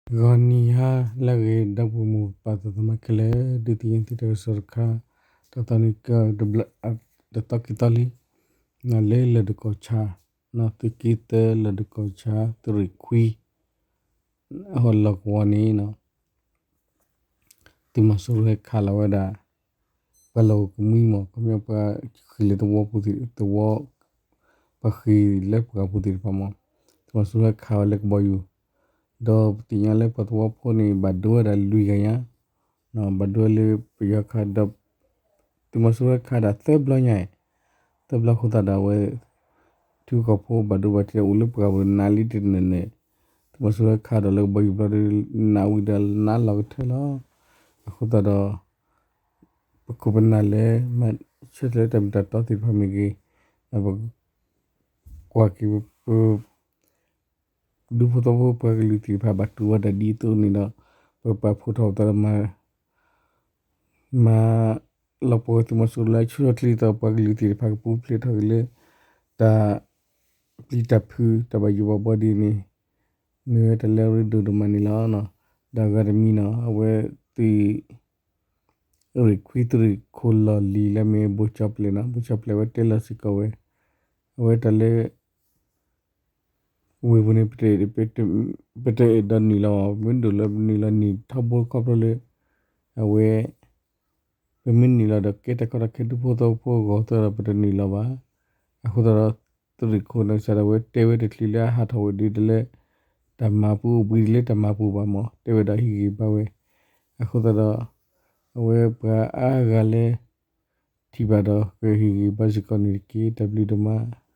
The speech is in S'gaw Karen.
ဂီၤနံၤဟါလၢအဂ့ၤ ဒီပုၢ်ဝဲၢ်မိၢ်ပၢ်သးသမါခဲလၢာ် ဒုးသ့ၣ်ညါသုတၢ်ကစီၣ်တခါ, တၢ်သီန့ၣ်ကတဘျီ တသီက့ၤသီလံ, လၢလၢၢ်တကီၢ်ဆၣ်, သုးက့သၢလၢၢ်တကီၢ်ဆၣ် သုးရ့ၣ်ခွံ အဟီၣ်လီၢ်ကဝီၤန့ၣ် သုးမီၤစိရိၤဟဲခးလီၤဝဲဒၣ် ပှၤလီၢ်အိၣ်ကမှံမး ခီပညီပှၤဃ့ၢ်လၢသဝီပူၤသ့ၣ် သဝီ ပှၤဃ့ၢ်လၢပှၤပူၤသ့ၣ်တဖၣ်မး, သုးမီၤစိရိၤဟဲခးဝဲလၢကဘီယူၤ, ဒီးပသ့ၣ်ညါလၢပှၤသဝီဖိန့ၣ် ဘၣ်ဒိဝဲဒၣ်လွံၢ်ဂၤညါ, ဘၣ်ဒိဝဲလၢပယီၤခးဒီး သုးမီၤစိရိၤဟဲခးဒၣ်သၢဘျီညါ, သၢဘျီအဃိသတးဒီးအဝဲ ထံဖိကီၢ်ဖိဘၣ်ဒိဘၣ်ထံးအိၣ်လၢပှၤပူၤနးလံတနၢၤန့ၣ်, သုးမီၤစိရိၤဟဲခးဒီးလၢကဘီယူၤဘျီဒီး နးဝံၤဒီးနးလီၤကထၢလီၤ. အဃိသတးဒီး ပခိၣ်ပနၢ်လၢ မၤဆၢထၢၣ်လၢတၢ်မ့ၢ်တၢ်တီသ့ၣ်တဖၣ်မ့ၢ်ဂ့ၤ, ဒီးပကွၢ်က့ၤပ ဒူဖိသဝီဖိပှၤကလုာ်သ့ၣ်တဖၣ် ဘၣ်တူၢ်ဝဲဒၣ်ဒ်သိးန့ၣ်ဒီး ပပာ်ဖှိၣ်ထီၣ်ပသးဒီး မၤလီၤပှီၢ်သုးမီၤစိရိၤလၢအဆူၣ်ထီၣ်ချ့အသး ပှၤကလုာ်သ့ၣ်တဖၣ်ကပူၤဖျဲးထီၣ်က့ၤလၢ တၢ်ပျံၤတၢ်ဖုး တၢ်ဘၣ်ယိၣ်ဘၣ်ဘှီဒ်န့ၣ် မ့ၢ်ဝဲတၢ်လၢအရ့ဒိၣ်ဒိၣ်မးန့ၣ်လီၤ. ဒီးအဂၤတမံၤန့ၣ် အဝဲသုး ရ့ၣ်ခွံသုးရ့ၣ်ခိၣ်လီၢ်လံၤလၢမ့ၢ်ဘိၣ်ကၠီပျဲၢ်န့ၣ် ဘိၣ်ကၠီပျဲၢ်ဝဲတဲလီၤစ့ၢ်ကီးဝဲ အဝဲတၢ်လၢ ဝ့ၢ်ပူၤန့ၣ် ပတအဲၣ်ဒိးနုာ်လီၤဘၣ် ပမ့ၢ်ဒိၣ်လၢပနုာ်လီၤနံၣ်ထီဘိခီဖျိလၢ အဝဲ ပမ့ၢ်နုာ်လီၤဒီးကဲတၢ်ကီတၢ်ခဲဒူဖိသဝီဖိအဂီၢ်အဃိဒီး ပတနုာ်လီၤဘၣ်. အဃိသတးဒီး သုးရ့ၣ်ခိၣ်န့ၣ်စးဒီး အဝဲတဲဝဲတချုးလၢအဟးထီၣ်ဝဲဒ်တၢ်လၢ တၢ်မၤပူၤအိၣ်ဘှံးဒ်လၢတၢ်မၤပူၤဘၣ်မး တဲဝဲဒီးဟ့ၣ်ဂံၢ်ဘါဝဲ. အဃိသတးဒီး အဝဲပှၤအါဂၤလၢ ထံၣ်ဘၣ်ဒီးကဟ့ၣ်ဂံၢ်ဘါစ့ၢ်ကီးန့ၣ်တက့ၢ်. တၢ်ဘျုးဒိၣ်မး.